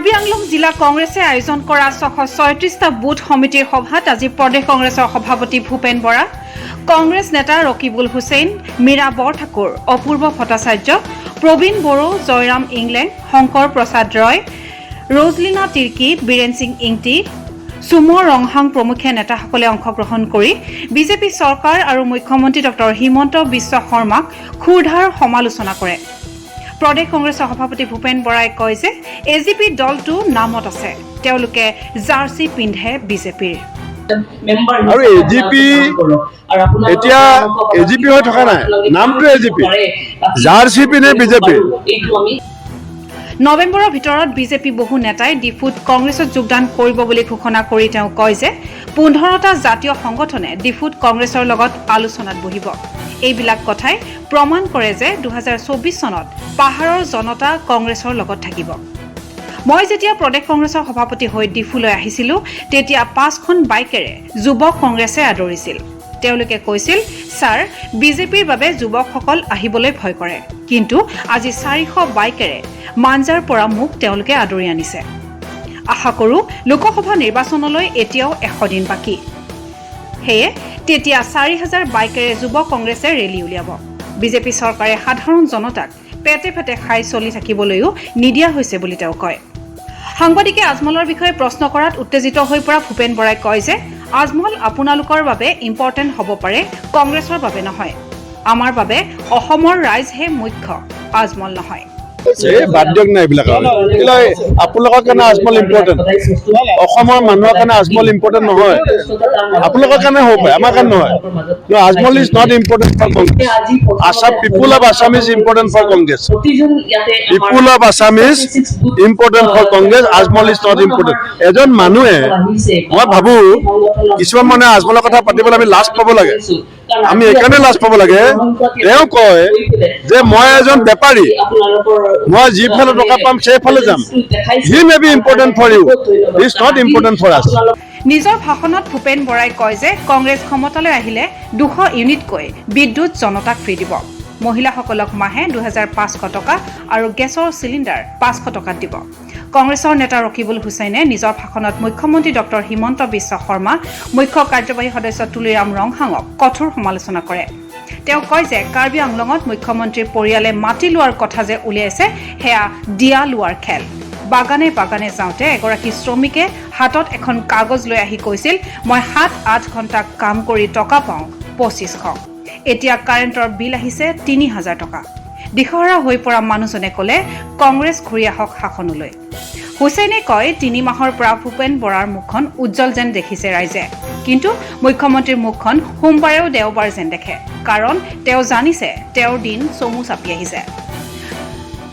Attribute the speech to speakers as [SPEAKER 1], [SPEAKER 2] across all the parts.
[SPEAKER 1] কাৰ্বি আংলং জিলা কংগ্ৰেছে আয়োজন কৰা 636টা বুথ সমিতিৰ সভাত আজি প্ৰদেশ কংগ্ৰেছৰ সভাপতি ভূপেন বৰা, কংগ্ৰেছ নেতা ৰকিবুল হুছেইন, মীৰা বৰঠাকুৰ, অপূৰ্ব ভট্টাচাৰ্য, প্ৰবীণ বড়ো, জয়ৰাম ইংলেং, শংকৰ প্ৰসাদ ৰয়, ৰোজলিনা তিৰ্কী, বীৰেন সিং ইংটি, চুম ৰংহাং প্ৰমুখ্যে নেতাসকলে অংশগ্ৰহণ কৰি বিজেপি চৰকাৰ আৰু মুখ্যমন্ত্ৰী ডক্টৰ হিমন্ত বিশ্ব শৰ্মাক ক্ষুৰধাৰ সমালোচনা কৰে। প্ৰদেশ কংগ্ৰেছৰ সভাপতি ভূপেন বৰাই কয় যে এজিপি দলটো নামত আছে, তেওঁলোকে জাৰ্চি পিন্ধে বিজেপিৰ।
[SPEAKER 2] আৰু AGP এতিয়া AGP হৈ থকা নাই, নামটো AGP। Jersey পিন্ধে বিজেপি।
[SPEAKER 1] নৱেম্বৰৰ ভিতৰত বিজেপি বহু নেতাই ডিফুত কংগ্ৰেছত যোগদান কৰিব বুলি ঘোষণা কৰি তেওঁ কয় যে 15টা জাতীয় সংগঠনে ডিফুত কংগ্ৰেছৰ লগত আলোচনাত বহিব। এইবিলাক কথাই প্ৰমাণ কৰে যে 2024 চনত পাহাৰৰ জনতা কংগ্ৰেছৰ লগত থাকিব। মই যেতিয়া প্ৰদেশ কংগ্ৰেছৰ সভাপতি হৈ ডিফুলৈ আহিছিলোঁ, তেতিয়া পাঁচখন বাইকেৰে যুৱক কংগ্ৰেছে আদৰিছিল। তেওঁলোকে কৈছিল, "ছাৰ, বিজেপিৰ বাবে যুৱকসকল আহিবলৈ ভয় কৰে।" কিন্তু আজি 400 বাইকেৰে মাঞ্জাৰ পৰা মোক তেওঁলোকে আদৰি আনিছে। আশা কৰোঁ, লোকসভা নিৰ্বাচনলৈ এতিয়াও 100 দিন বাকী, সেয়ে তেতিয়া 4000 বাইকেৰে যুৱ কংগ্ৰেছে ৰেলী উলিয়াব। বিজেপি চৰকাৰে সাধাৰণ জনতাক পেটে পেটে খাই চলি থাকিবলৈও নিদিয়া হৈছে বুলি তেওঁ কয়। সাংবাদিকে আজমলৰ বিষয়ে প্ৰশ্ন কৰাত উত্তেজিত হৈ পৰা ভূপেন বৰাই কয় যে আজমল আপোনালোকৰ বাবে ইম্পৰ্টেণ্ট হ'ব পাৰে, কংগ্ৰেছৰ বাবে নহয়। আমাৰ বাবে অসমৰ ৰাইজহে মুখ্য, আজমল নহয়।
[SPEAKER 2] এই বাদ দিয়ক না এইবিলাক আৰু। এইবিলাক আপোনালোকৰ কাৰণে আজমল ইম্পৰ্টেণ্ট, অসমৰ মানুহৰ কাৰণে আজমল ইম্পৰ্টেণ্ট নহয়। আপোনালোকৰ কাৰণে হ'ব পাৰে, আমাৰ কাৰণে নহয়। No, Ajmal is not important for Congress. Assam, people of Assam is important for Congress. People of Assam is important for Congress. Ajmal is not important. এজন মানুহে, মই ভাবো, কিছুমান মানুহে আজমলৰ কথা পাতিবলৈ আমি লাজ পাব লাগে। আমি এইকাৰণে লাজ পাব লাগে, তেওঁ কয় যে মই এজন বেপাৰী, মই যিফালে টকা পাম সেইফালে যাম। He may be important for you, is not important for us.
[SPEAKER 1] নিজৰ ভাষণত ভূপেন বৰাই কয় যে কংগ্ৰেছ ক্ষমতালৈ আহিলে 200 ইউনিটকৈ বিদ্যুৎ জনতাক ফ্ৰী দিব, মহিলাসকলক মাহে 2500 টকা আৰু গেছৰ চিলিণ্ডাৰ 500 টকাত দিব। কংগ্ৰেছৰ নেতা ৰকিবুল হুছেইনে নিজৰ ভাষণত মুখ্যমন্ত্ৰী ডক্টৰ হিমন্ত বিশ্ব শৰ্মা, মুখ্য কাৰ্যবাহী সদস্য তুলিৰাম ৰংহাঙক কঠোৰ সমালোচনা কৰে। তেওঁ কয় যে কাৰ্বি আংলঙত মুখ্যমন্ত্ৰীৰ পৰিয়ালে মাটি লোৱাৰ কথা যে উলিয়াইছে, সেয়া দিয়া লোৱাৰ খেল। বাগানে বাগানে যাওঁতে এগৰাকী শ্ৰমিকে হাতত এখন কাগজ লৈ আহি কৈছিল, "মই 7-8 ঘণ্টা কাম কৰি টকা পাওঁ 2500, এতিয়া কাৰেণ্টৰ বিল আহিছে 3000 টকা।" দিশহাৰা হৈ পৰা মানুহজনে ক'লে, "কংগ্ৰেছ ঘূৰি আহক শাসনলৈ।" হুছেইনে কয়, 3 মাহৰ পৰা ভূপেন বৰাৰ মুখখন উজ্জ্বল যেন দেখিছে ৰাইজে, কিন্তু মুখ্যমন্ত্ৰীৰ মুখখন সোমবাৰেও দেওবাৰ যেন দেখে। কাৰণ তেওঁ জানিছে তেওঁৰ দিন চমু চাপি আহিছে।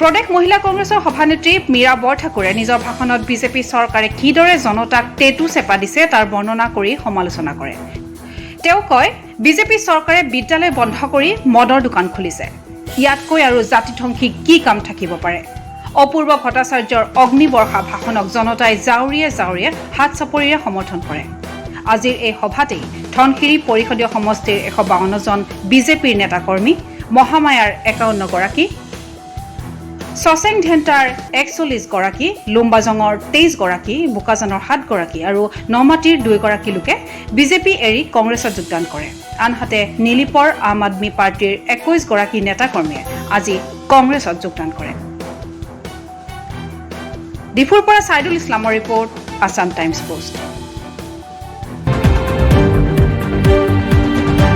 [SPEAKER 1] প্ৰদেশ মহিলা কংগ্ৰেছৰ সভানেত্ৰী মীৰা বৰঠাকুৰে নিজৰ ভাষণত বিজেপি চৰকাৰে কিদৰে জনতাক টেটু চেপা দিছে তাৰ বৰ্ণনা কৰি সমালোচনা কৰে। তেওঁ কয়, বিজেপি চৰকাৰে বিদ্যালয় বন্ধ কৰি মদৰ দোকান খুলিছে। ইয়াতকৈ আৰু জাতিধ্বংসী কি কাম থাকিব পাৰে? অপূৰ্ব ভট্টাচাৰ্যৰ অগ্নিবৰ্ষা ভাষণক জনতাই জাউৰিয়ে জাউৰিয়ে হাত চাপৰিৰে সমৰ্থন কৰে। আজিৰ এই সভাতেই ধনশিৰি পৰিষদীয় সমষ্টিৰ 152জন বিজেপিৰ নেতাকৰ্মী, মহামায়াৰ 51গৰাকী, চচেং ধেন্তাৰ 41গৰাকী, লুম্বাজঙৰ 23গৰাকী, বোকাজানৰ সাতগৰাকী আৰু নমাটিৰ দুইগৰাকী লোকে বিজেপি এৰি কংগ্ৰেছত যোগদান কৰে। আনহাতে নীলিপৰ আম আদমী পাৰ্টীৰ 21গৰাকী নেতাকৰ্মীয়ে আজি কংগ্ৰেছত যোগদান কৰে। ডিফুৰ পৰা ছাইদুল ইছলামৰ ৰিপৰ্ট, আছাম টাইমছ পোষ্ট।